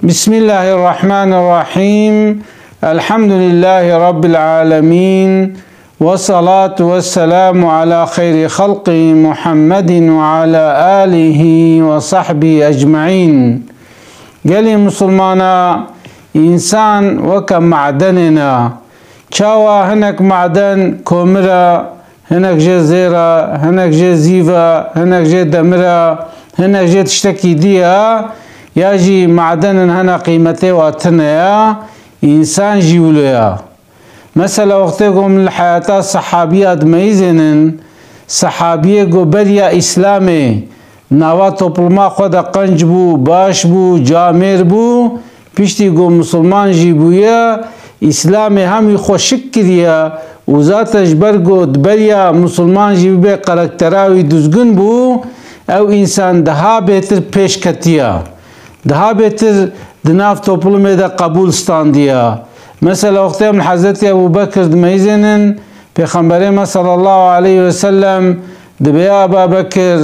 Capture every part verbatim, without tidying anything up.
Bismillahirrahmanirrahim. Elhamdülillahi Rabbil alemin. Ve salatu ve selamu ala hayri halqi Muhammedin ve ala alihi ve sahbihi ecmaîn. Gelê Musulmana, însan weke madenê ne. Çawa hinek maden komir e, hinek jê zêr e, hinek jê zîv e, hinek jê demir e, hinek jê tiştekî dî ye, ya jî madenên hene qîmetê wa tune ye, însan jî wilo ye. Mesela wextê ku min li heyata sehabiya dimeyizênin, sehabiyê ku beriya Îslamê nava topluma xwe de qenc bû, baş bû, camêr bû, piştî ku misilman jî bûye, Îslamê hem wî xweşik kiriye û zaten ji ber ku di beriya misilman jî bibe karaktera wî duzgin bû, ew însan daha bêtir pêş ketiye. Daha bêtir di nav toplumê de qebûl standiye. Mesela wextê em li Hezretî Ebû Bekir dimeyizênin, Pêxemberê me sallallahu aleyhi ve sellem dibê ya Eba Bekir,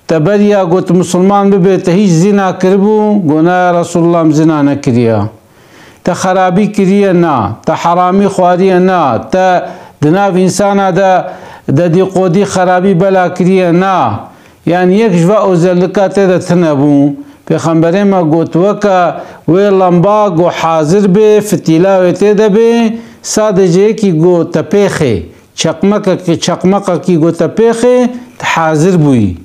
te beriya got misilman bibe, te hîç zina kiribû? Got na ya Resulullah, em zina nekiriye. Te xerabî kiriye? Na. Te heramî xwariye? Na. Te di nav însana de dedîqodî, xerabî bela kiriye? Na. Yanî yek ji va ozellika tê de tune bû. Pêxemberê me got, weke wê lamba ku hazir bê, fitîla wê tê de bê, sadece yekî ku te pêxê, çeqmekekî, çeqmeqekî ku te pêxê, te hazir bûyî.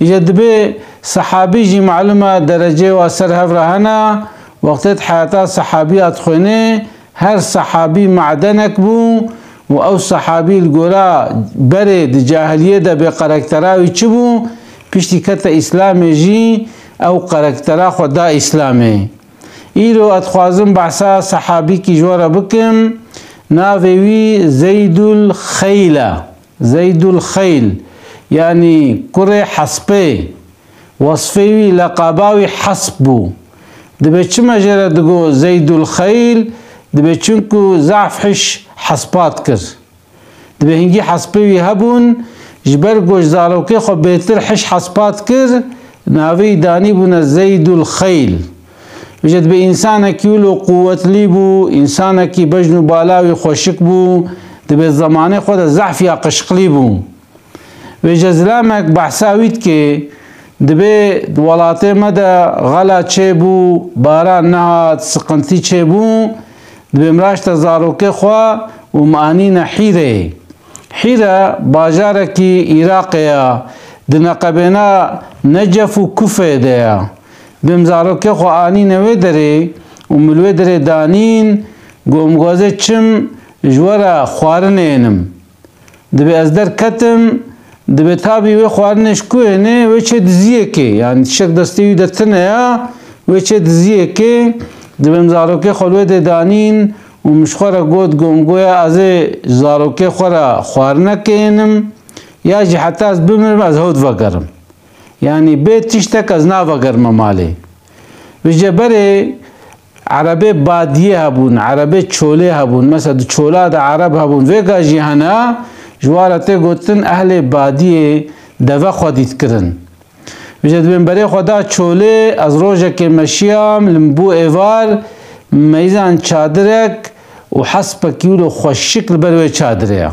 Îca dibê sehabî jî malum e dereceyê wa ser hev re hene, wextê di heyata sehabiya dixwênê, her sehabî madenek bû û ew sehabî li gora berê di cahiliyê de bê karaktera wî çi bû, piştî kete Îslamê jî ew karaktera xwe da Îslamê. Îro ez dixwazim behsa sehabîkî ji we re bikim, navê wî Zeydul Xeyl e. Zeydul Xeyl, yanî kurê hespê. Wesfê wî, leqaba wî hesp bû. Dibê çima jê re digo Zeydul Xeyl? Dibê çunku zehf hiş hespa dikir. Dibê hingî hespê wî hebûn, ji ber ku ji zarokê xwe bêtir hiş hespa dikir, navê wî danîbûne Zeydul Xeyl. Vêje dibê însanekî wilo quwetlî bû, însanekî bejn û bala wî xweşik bû, dibê zemanê xwe de zehf ya qişqlî bû. Vêje zilamek behsa wî dike, dibê di welatê me de xela çêbû, baran nehat, siqintî çêbû, dibê min raşte zarokê xwe û min anîne Hîrê. Hîre bajarekî Iraqê ye, di neqebêna Necef û Kufê de ye. Dibê min zarokê xwe anîne wê derê û min li wê derê danîn, got, min got ez ê çim ji we re xwarinê ênim. Dibê ez derketim, dibê tabî wê xwarinê ji ku ênê, wê çê diziyekê, yanî tiştek destê wî de tune ya, wê çê diziyekê. Dibê min zarokê xwe li wê dê danîn û min ji xwe re got, got, min got ya ez ê zarokê xwe re xwarinekê ênim, ya jî heta ez bimirim ez hew divegerim. Yanî bê tiştek ez navegerime malê. Vêje berê erebê badiyê hebûn, erebê çolê hebûn. Mesela di çola de ereb hebûn. Vêga jî hene, ji wa re tê gotin ehlê badiyê deve xwedî dikirin. Vêje dibên berê xwe da çolê, ez rojekê meşiyam, li min bû êvar, meyzan çadirek û hespekî wilo xweşik li ber wê çadirê ye.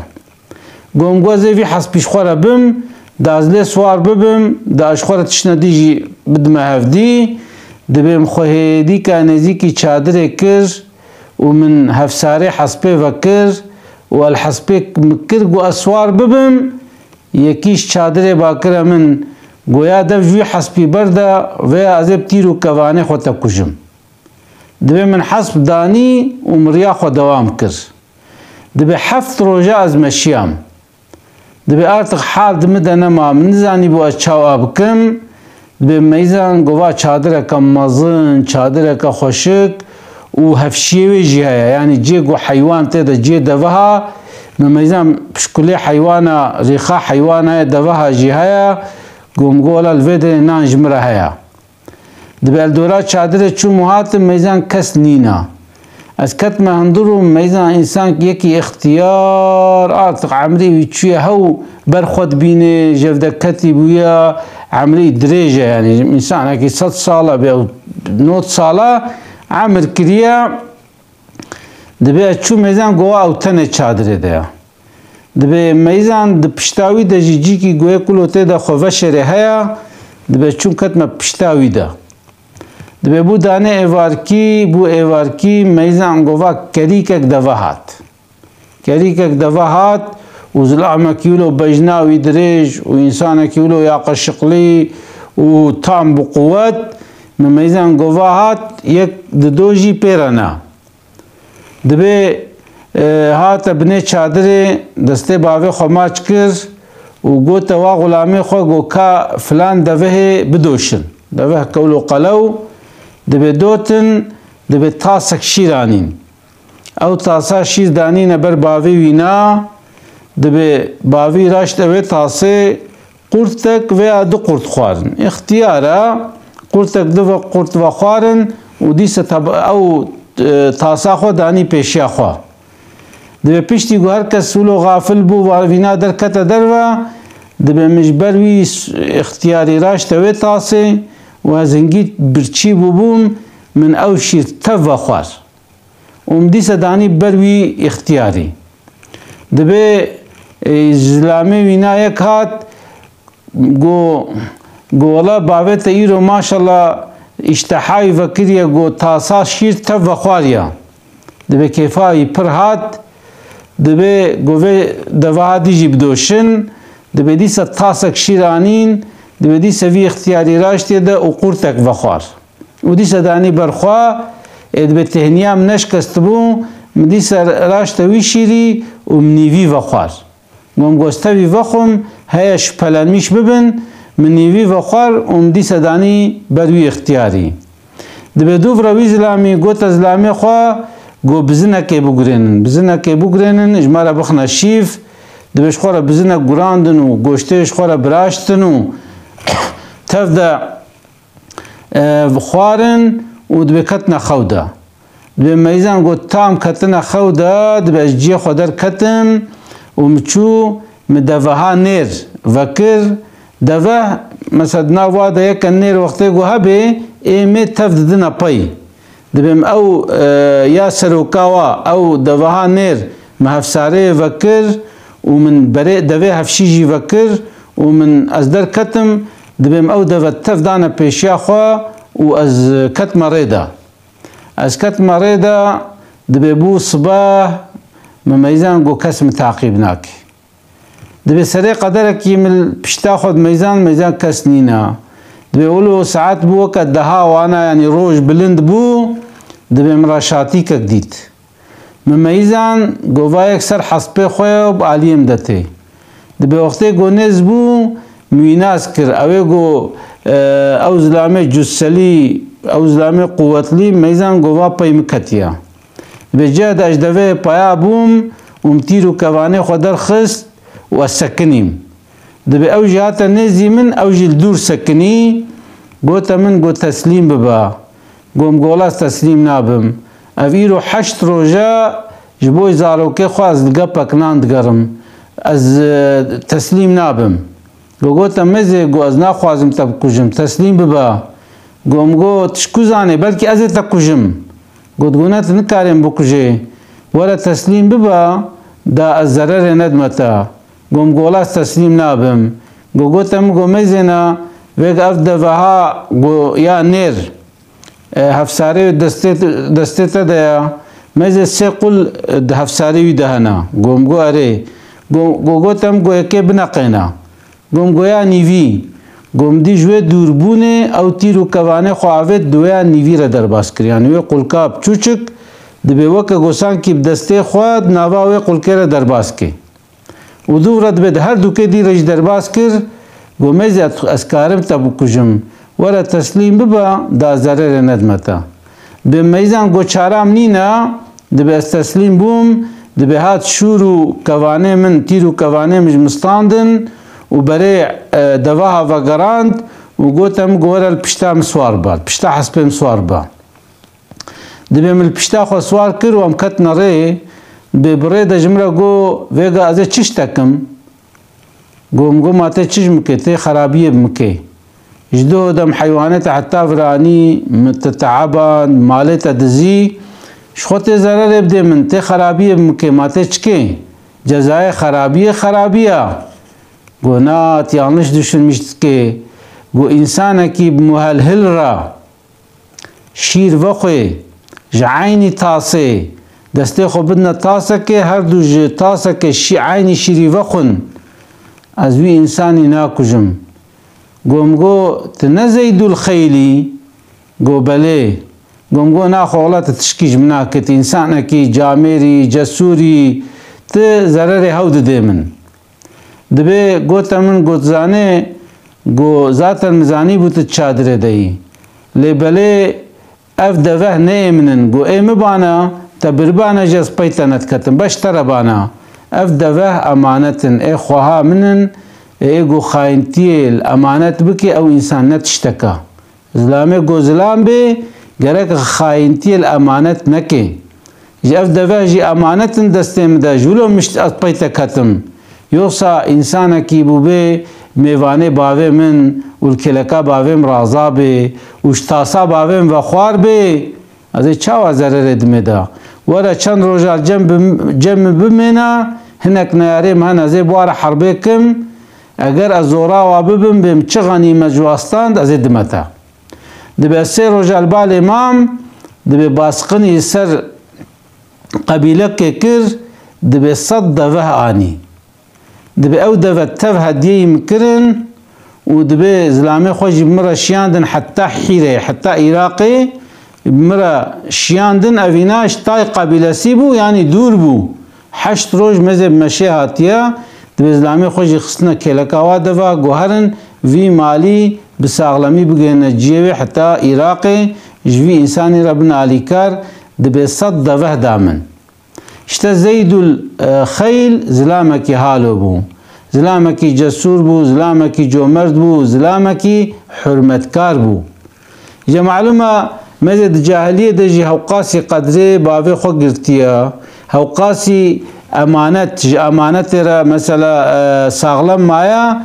Got, min got ez ê vî hespî ji xwe re bim, da ez lê siwar bibim, da ez ji xwe re tiştine dî jî bidime hevdî, dibê min xwe hêdîka nêzîkî çadirê kir û min hevsarê hespê vekir û el hespê min kir, got ez siwar bibim, yekî ji çadirê bakire min, got ya dev ji wî hespî berde, vêya ez ê bi tîr û kevanê xwe te kujim. Dibê min hesp danî û min riya xwe dewam kir. Dibê heft roja ez meşiyam. Dibê artiq hal di min de nema, min nizanîbû ez çawa bikim. Dibê meyzan gova çadireke mezin, çadireke xweşik û hevşiyê wê jî heye. Yanî cê ku heywan tê de, cê deveha, min meyzan pişkulê heywana, rîxa heywana ye, deveha jî heye. Got, min got wela li vê derê nan ji min re heye. Dibê li dora çadirê çûm û hatim, meyzan kes nîna. Ez ketime hundir û meyzan însan yekî îxtiyar, artiq emrê wî çûye hew ber xwe dibînê, jevdeketî bûye, emrê wî dirêj e, yanî însanekî sed sal e bê ew Not sala emir kiriye, dibê ez çû meyzan gova ew tenê çadirê de ya. Dibê meyzan di pişta wî de jî cîkî guhê kulo tê de xwe veşêrê heya, dibê çûm ketme pişta wî de. Dibê bû danê êvarkî, bû êvarkî meyzan gova kerîkek deve hat. Kerîkek deve hat û zilamekî wilo bejna wî dirêj û însanekî wilo yaqeşiqlî û tam bi quwet, min meyzan gova hat, yek dido jî pê re na. Dibê, e, hate binê çadirê, destê bavê xwe maç kir û gote wa xulamê xwe, go ka filan devehê bidoşin. Deveh kewlo qelew, dibê dotin, dibê tasek şîr anîn. Ew tasa şîr danîne ber bavê wî na, dibê bavî raşt ewê tasê, qurtek veya du qurt xwarin. Îxtiyar e, qurtek du ve qurt vexwarin û dîse tab-, ew, e, tasa xwe danî pêşiya xwe. Dibê piştî ku her kes wilo xafil bû, va-, vîna derkete derve, dibê min ji ber wî s-, îxtiyarî raşte wê tasê û ez hingî birçî bûbûm, min ew şîr tev vexwar. Û min dîsa danî ber wî îxtiyarî. Dibê, e, zilamê wîna yek hat, go, go wela bavê te îro maşallah îştehayî vekiriye, go tasa şîr tev vexwariya. Dibê kêfa wî pir hat, dibê go vê deva dî jî bidoşin, dibê dîsa tasek şîr anîn, dibê dîsa vî îxtiyarî raştê de û qurtek vexwar. Û dîsa danî ber xwe, ê dibê têhniya min neşkestibû, min dîsa raşte wî şîrî û min nîvî vexwar. Gom, go ez tevî vexwim, heye şüphelenmiş bibin, min nîvî vexwar û min dîsa danî ber wî îxtiyarî. Dibê dûv re wî zilamî gote zilamê xwe, go bizinekê bigurênin, bizinekê bigurênin, ji me re bixine şîv, dibê ji xwe re bizinek gurandin û goştê ji xwe re biraştin û tev de e, xwarin û dibê ketine xew de. Dibê meyzan got, tam ketine xew de, dibê ez ciyê xwe derketim û min çû, min deveha nêr vekir. Deve, mesela di nav wa de yeke nêr wextê ku hebê, ê mê tev didine pey. Dibêm ew, e, ya seroka wa, ew deveha nêr min hevsareyê vekir û min berê devê hevşî jî vekir û min ez derketim, dibêm ew deve tev dane pêşiya xwe û ez ketme rê de. Ez ketme rê de, dibê bû sibeh, min meyzan got kes min taqîb nake. Dibê serê qederekî min pişta xwe dimeyzan, meyzan kes nîne. Dibê wilo saet bû weke deha wana, yanî roj bilind bû, dibê min re şatîkek dît. Min meyzan got va yek ser hespê xwe ye û bi aliyê min de tê. Dibê wextê got nêz bû, min wî nas kir. Ew ê got, e, ew zilamê cusselî, ew zilamê quwetlî, meyzan got va pey min ketiye. Dibê cih de ez ji devê paya bûm û min tîr û kevanê xwe derxist û ez sekinîm. Dibê ew jî hate nêzî min, ew jî li dûr sekinî, gote min, got, teslîm bibe. Gom, got, wela ez teslîm nabim. Ev îro heşt roj e, ji bo zarokê xwe ez li gepek nan digerim. Ez, e, teslîm nabim. Go gote, mezê, go ez naxwazim te bikujim, teslîm bibe. Gom got, ji ku zanê, belkî ez ê te kujim. Got, gune tu nikarê min bikujê. Were teslîm bibe, da ez zererê nedime te. Gom, go wela ez teslîm nabim. Go gote min, go meyzêne, vêga ev deveha, go ya nêr. E, hevsarê destê, destê te de ya. Meyzê sê qul, e, di hevsarê wî de hene. Gom, go erê. Go, go gote min, go yekê bineqêne. Gom, go ya nîvî. Gom dî ji wê dûrbûnê ew tîr û kevanê xwe avêt di wê ya nîvî re derbas kir. Yanî wê qulka biçûçik dibê weke go sankî bi destê xwe di nava wê qulkê re derbas kê. Û dûv re dibê di her dûkê dî re jî derbas kir, go meyzê ez, ez karim te bikujim. Were teslîm bibe, da zererê nedime te. Bi meyzan go çara min nîne, dibê ez teslîm bûm, dibê hat şûr û kevanê min, tîr û kevanê min ji min standin û berê, e, deveha vegerand û gote min, go were li pişta min siwar be, li pişta hespê min siwar be. Dibê min li pişta xwe siwar kir û em ketine rê, dibê bi rê de ji min re go, vêga ez ê çi ji te kim? Go, min go, ma tê çi ji min kê, tê xerabiyê bi min kê. Ji duho dem heywanê te heta viranî, min te teeban, malê te dizî, ji xwe tê zererê bidê min, tê xerabiyê min kê, ma tê çikê? Cezayê xerabiyê xerabiya. Go na, tu yanlış düşünmüş dikê. Go însanekî bi muhelhil re şîr vexwê, ji eynî tasê, destê xwe bidine tasekê, her du ji tasekê şî-, eynî şîrî vexwin, ez wî însanî nakujim. Go min go, tu ne Zeydul Xeylî? Go belê. Go min go, naxwe wela tu tişkî ji min nakî, tu însanekî camêrî, cesûrî, tu zererê hew didê min. Dibê gote min, got, zanê, go zaten min zanîbû tu çadirê de yî. Lê belê ev deveh ne ê min in. Go ê min bana, te biribane jî ez pey te nediketim. Beş te re bana. Ev deveh emanet in, ê xweha min in, ê go xayintiyê li emanet bikê, ew însan ne tişteka. Zilamê go zilam bê, gerek xayintiyê li emanet nekê. Ji ev deve jî emanet in destê min de, ji wilo mişt ez pey te ketim. Yoksa însanekî bûbê mêvanê bavê min û li kêleka bavê min raza bê û ji tasa bavê min vexwar bê, ez ê çawa zererê dimê de? Were çend roja cem bi-, cem min bimêne, hinek neyarê min hene, ez ê bi wa re herbê kim. Eger ez zora wa bibim, bêm çi xenîmet ji wa stand, ez ê dime te. Dibê sê roja li balê mam, dibê basqinî ser qebîlekê kir, dibê sed deveh anî. Dibê ew deve tev hediyeyî min kirin û dibê zilamê xwe jî bi min re şiyandin heta Hîrê, heta Iraqê, bi min re şiyandin, evîna ji tay qebîlesî bû, yanî dûr bû. Heşt roj mezê bi meşê hatiye, dibê zilamê xwe jî xistine kêleka wa deva, go herin vî malî bi saxlemî bigihine ciyê wê heta Iraqê, ji vî însanî re bin alîkar, dibê sed deveh da min. Îşte Zeydul, e, Xeyl zilamekî halo bû. Zilamekî cesûr bû, zilamekî comerd bû, zilamekî hurmetkar bû. Ji malûm e, mezê di cahiliyê de jî hewqasî qedrê bavê xwe girtiye. Hewqasî emanet, ji emanetê re mesela, e, saxlem maye.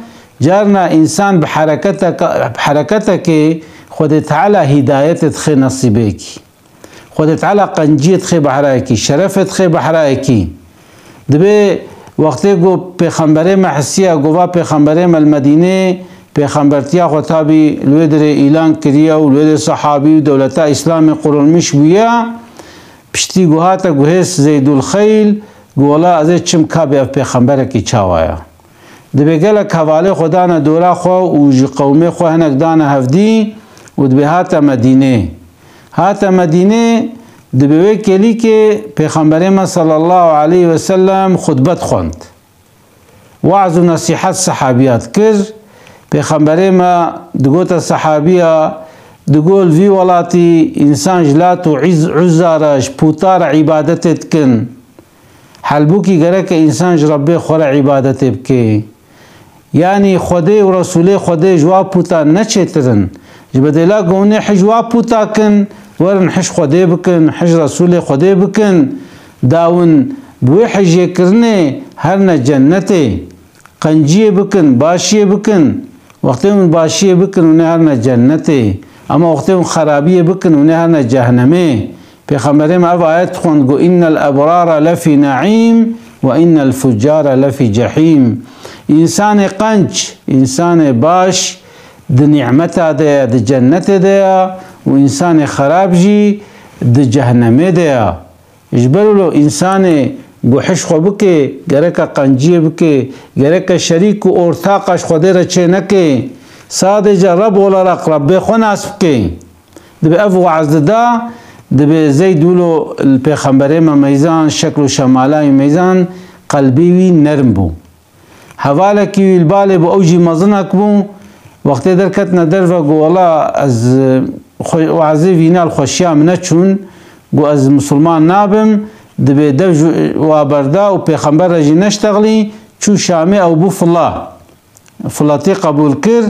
Carna însan bi hereketeke, bi hereketekê Xwedê Teala hîdayetê dixê nesîbêkî. Xwedê Teala qenciyê dixê behrayekî, şerefê dixê behrayekî. Dibê wextê ku pêxemberê me hisiya, ku va pêxemberê me li Medînê pêxembertiya xwe tabî li wê dirê îlan kiriye û li wê dirê sehabî û dewleta Îslamê qurulmiş bûye, piştî ku hate guhês Zeydul Xeyl, ku wela ez ê çim ka bê ev pêxemberekî çawa ye. Dibê gelek hevalê xwe dane dora xwe û ji qewmê xwe hinek dane hevdî û dibê hate Medînê. Hate Medînê, dibê wê kêlîkê Pêxemberê me sallallahu aleyhi ve sellem xutbe dixwend. Weaz û nesîhet sehabiya dikir. Pêxemberê me digote sehabiya, digot, li vî welatî însan ji Lat û Îz-, Uzza re, ji pûta re îbadetê dikin. Helbûkî gereke însan ji Rebbê xwe re îbadetê bike. Yanî Xwedê û Resûlê Xwedê ji wa pûtan ne çêtir in. Ji bedêla ku hûn ê hij wa pûta kin, werin hij Xwedê bikin, hij Resûlê Xwedê bikin. Da hûn bi wê hijêkirinê herne cennetê. Qenciyê bikin, başiyê bikin. Wextê hûn başiyê bikin, hûn ê herne cennetê. Ema wextê hûn xerabiyê bikin, hûn ê herne cehnemê. Pêxemberê me ev ayet xwend, got, "Innel ebrara lefî neîm ve innel fucara lefî cehîm." Însanê qenc, însanê baş di nîmeta de ye, di cennetê de ye û însanê xerab jî di cehnemê de ye. Ji ber wilo însanê ku hij xwe bike, gereke qenciyê bike, gereke şerîk û ortaqa ji Xwedê re çê neke. Sadece Reb olarak Rebbê xwe nas bike. Dibê ev weaz dida, dibê Zeyd wilo li Pêxemberê me meyzan, şekl û şemala wî meyzan, qelbê wî nerm bû. Hevalekî wî li balê bû, ew jî mezinek bû. Wextê derketine derve, got, "Wela ez, e, xwe-, wazê vîna li xweşiya min neçûn, got, ez misilman nabim." Dibê dev ji wa berda û pêxember re jî neştexlî, çû Şamê, ew bû fila. Filatî qebûl kir,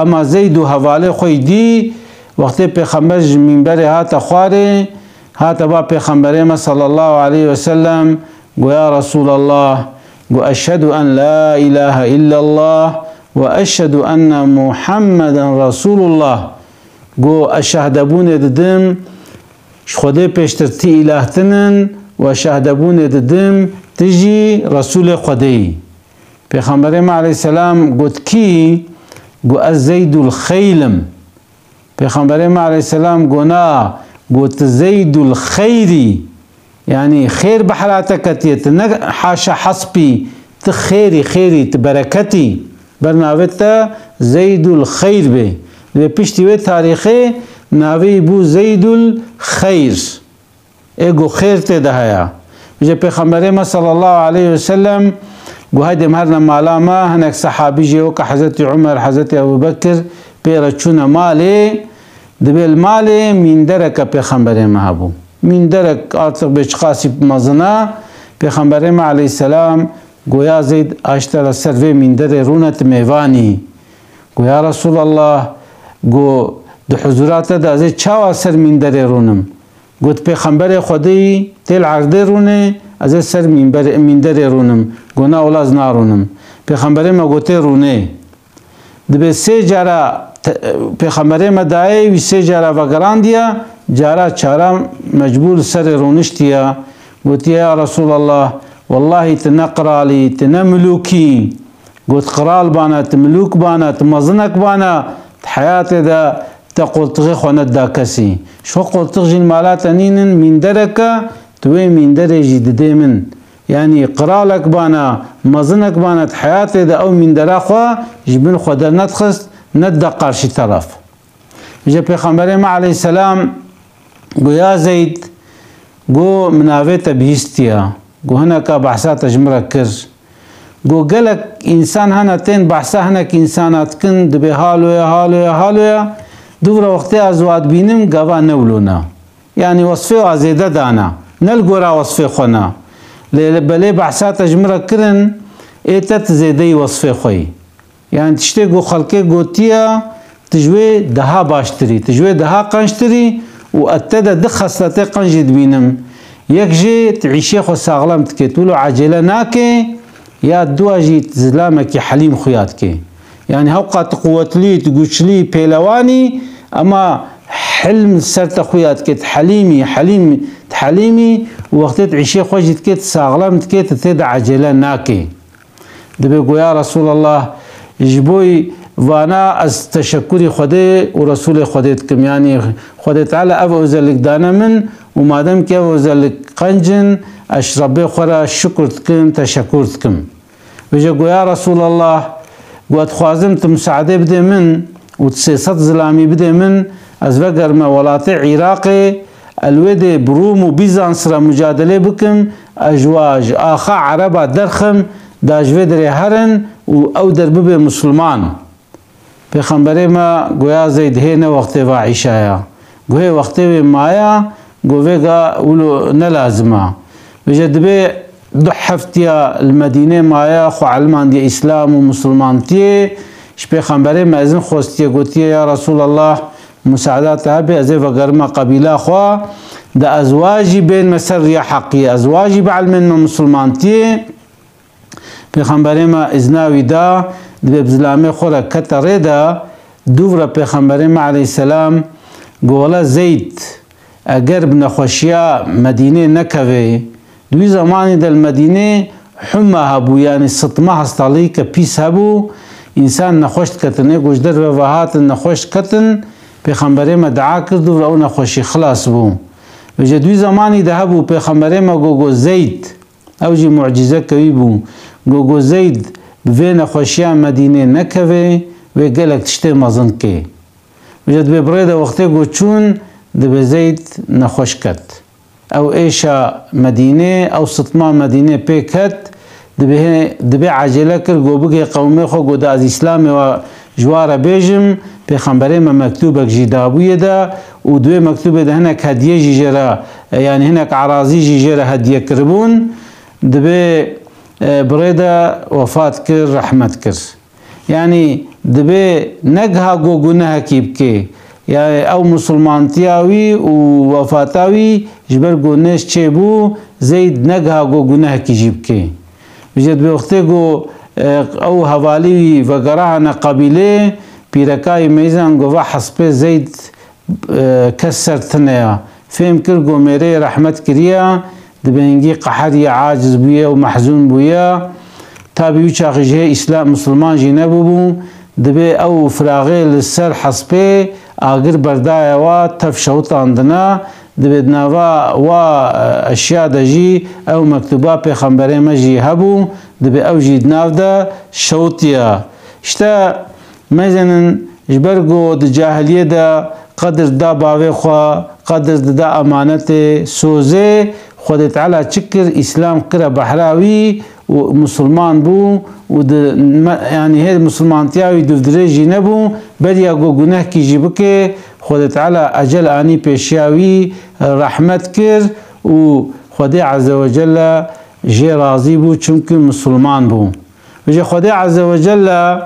ema Zeyd û hevalê xwe yî dî, wextê pêxember ji mînberê hate xwarê, hate ba pêxemberê me sallallahu aleyhi ve sellem, got, "Ya Resûlallah, got, eşhedû en la ilahe illallah "Ve eşhedû enne Muhammeden Resulullah." Got, "Ez şehdebûnê didim, ji Xwedê pêştir ti îlah tinin, û ez şehdebûnê didim, ti jî Resûlê Xwedê yî." Pêxemberê me aleyhisselam got, "Kî?" Got, "Ez Zeydul Xeyl im." Pêxemberê me aleyhisselam got, "Na, got, tu Zeydul Xeyr î." Yanî xêr behra te ketiye, tu ne haşa hesp î, tu xêr î, xêr î, tu bereket î. Ber navê te Zeydul Xeyr bê. Lê piştî wê tarîxê navê wî bû Zeydul Xeyr. Ê got xêr tê de heye. Ji Pêxemberê me sallallahu aleyhi ve sellem got, "Heydê em herine mala me." Hinek sehabî jî weke Hezretî Umer, Hezretî Ebû Bekir pê re çûne malê. Dibê li malê mîndereke Pêxemberê me hebû. Mînderek artık bê çiqasî mezin e. Pêxemberê me aleyhisselam got, "Ya Zeyd, aşte re ser vê mînderê rûne, tu mêvan î." Got, "Ya Resulallah," got, "di huzura te de ez ê çawa ser mînderê rûnim?" Got, "Pêxemberê Xwedê yî tê li erdê rûnê, ez ê ser mînber-, mînderê rûnim." Got, "Na, wela ez narûnim." Pêxemberê me gotê, "Rûnê." Dibê sê cara te-, Pêxemberê me dayê wî sê cara vegerandiye, cara çara mecbûr li serê rûniştiye. Gotiye, "Ya Resulallah, wellahî tu ne qral î, tu ne milûk î." Got, "Qral bana, tu milûk bana, tu mezinek bana, tu heyatê de te qoltixê xwe nedida kesî. Ji xwe qoltix jî li mala te nînin, mîndereke, tu wê mînderê jî didê min." Yanî qiralek bana, mezinek bana, di heyatê de ew mîndera xwe ji bin xwe dernedixist, nedida qarşî teref. Ji Pêxemberê me aleyhisselam got, "Ya Zeyd," got, "min navê te bihîstiye." Got, "Hineka behsa te ji min re kir." Got, "Gelek însan hene tên behsa hinek însana dikin, dibê haloya, haloya, haloya. Dûvra wextê ez wa dibînim, gava ne wilo ne." Yanî wesfê wa zêde dana. Ne li gora wesfê xwe ne. Lê belê behsa te ji min re kirin, ê te tu zêdeyî wesfê xwe yî. Yanî tiştê ku xelkê gotiye, tu ji wê daha baştir î, tu ji wê daha qençtir î û ez te de du xesletê qenc jî dibînim. Yek jê tu îşê xwe saxlem dikê, tu wilo ecêle nakê, ya dua jî tu zilamekî helîm xuya dikê. Yanî hewqa tu quwetlî, tu guçlî, pêlewanî, ema hilm ser te xuya dike, tu helîmî, helîm, tu helîmî û wextê tu îşê xwe jî dike, tu saxlem dike, tu tê de ecêle nakê. Dibê goya Resulallah, ji bo vana ez teşekurî Xwedê û Resulê Xwedê dikim. Yanî Xwedê Teala ev özellik dane min û madem ki ev özellik qenc in, ez ji Rebbê xwe re şukur dikim, teşekur dikim. Vêje got, "Ya Resulallah, got, dixwazim tu musaade bidê min û tu sê sed zilamî bidê min, ez vegerime welatê Iraqê, ez li wê dê bi Rûm û Bîzans re mucadele bikim, ez ji wa ji axa Ereba derxim, da ji vê derê herin û ew der bibe Musulman." Pêxemberê me goya Zeyd hê ne wextê va îşa ya. Go hê wextê wê maya, go vêga wilo ne lazim a. Vêje dibê du heftiya li Medînê maya, xwe elmandiye Îslam û Musulmantiyê. Ji Pêxemberê me izin xwestiye, gotiye, "Ya Resulallah, musaada te hebe, ez ê vegerime qebîla xwe, de ez wa jî bênme ser riya heqî, ez wa jî bielmênme Musulmantiyê." Pêxemberê me îzna wî da, dibê bi zilamê xwe re kete rê de, dûv re Pêxemberê me aleyhisselam got, "Wele Zeyd, eger bi nexweşiya Medînê nekevê," di wî zemanî de li Medînê huma hebû, yanî sitma, hastalîke pîs hebû, însan nexweş diketin. Ê ku ji derve ve hatin nexweş diketin, Pêxemberê me dua kir, dûv re ew nexweşî xilas bû. Vêje di wî zemanî de hebû, Pêxemberê me got, got, "Zeyd." Ew jî mucîzeke wî bû. Go, go Zeyd bi vê nexweşiya Medînê nekeve, wê gelek tiştê mezin kê. Vêje dibê bi rê de wextê go çûn, dibê Zeyd nexweş ket. Ew êşa Medînê, ew sitma Medînê pê ket, dibê, dibê ecêle kir, go bigê qewmê xwe, go da ez Îslamê wa ji wa re bêjim, Pêxemberê me mektûbek jî dabûye de û di wê mektûbê de hinek hediye jî jê re, e, yanî hinek erazî jî jê re hediye kiribûn. Dibê, e, bi rê de wefat kir, rehmet kir. Yanî dibê ne giha go gunehekî bikê. Yanî ew musulmantiya wî û wefata wî ji ber go nêz çêbû, Zeyd ne giha go gunehekî jî bikê. Vêje dibê wextê ku, e, ew hevalî wî vegerahane qebîlê, pîreka wî meyzan got, va hespê Zeyd, e, kes ser tine ya. Fêm kir, got, mêrê rehmet kiriya, dibê hingî qeheriye, aciz bûye û mehzûn bûye. Tabî wî çaxî jî hê Îslam, Musulman jî nebûbû. Dibê ew firaxê li ser hespê agir berdaye wa, tev şewitandine. Dibê di nava wa, e, eşya de jî ew mektuba pêxemberê me jî hebû. Dibê ew jî di nav de şewitiye. Îşte, mezinin ji ber ku di cahiliyê de qedir da bavê xwe, qedir dida emanetê, sozê, Xwedê Teala çi kir? Îslam kire behra wî û musulman bû û di me-, yanî hê musulmantiya wî dûvdirêj jî nebû. Beriya ku gunehkî jî bike, Xwedê Teala ecel anî pêşiya wî, rehmet kir û Xwedê Azze ve Celle jê razî bû, çimkî musulman bû. Vêje Xwedê Azze ve Celle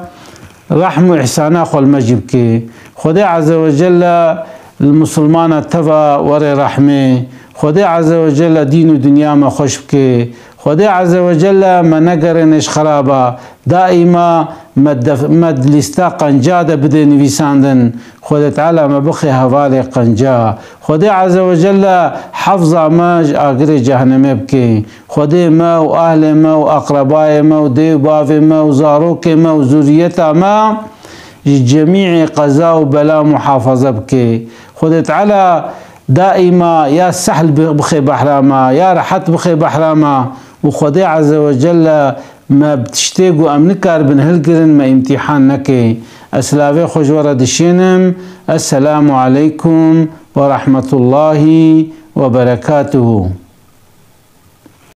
rehm û îhsana xwe li me jî bike. Xwedê Azze ve Celle li musulmana teva were rehmê. Xwedê Azze ve Celle dîn û dinya me xweş bike. Xwedê Azze ve Celle me negerêne ji xeraba. Daîma me def-, me di lîsta qenca de bide nivîsandin. Xwedê Teala me bixe hevalê qenca. Xwedê Azze ve Celle hefza me ji agirê cehennemê bike. Xwedê me û ahlê me û aqrebayê me û dê û bavê me û zarokê me û zuriyeta me ji cemîê qeza û bela muhafaza bike. Xwedê Teala daîma ya sehl bi-, bixe behra me, ya rehet bixe behra me û Xwedê Azze ve Celle me bi tiştê ku em nikaribin hilgirin me îmtîhan neke. Ez silavê xwe ji we re dişênim. Esselamu aleykum ve rahmetullahi ve berekatuhu.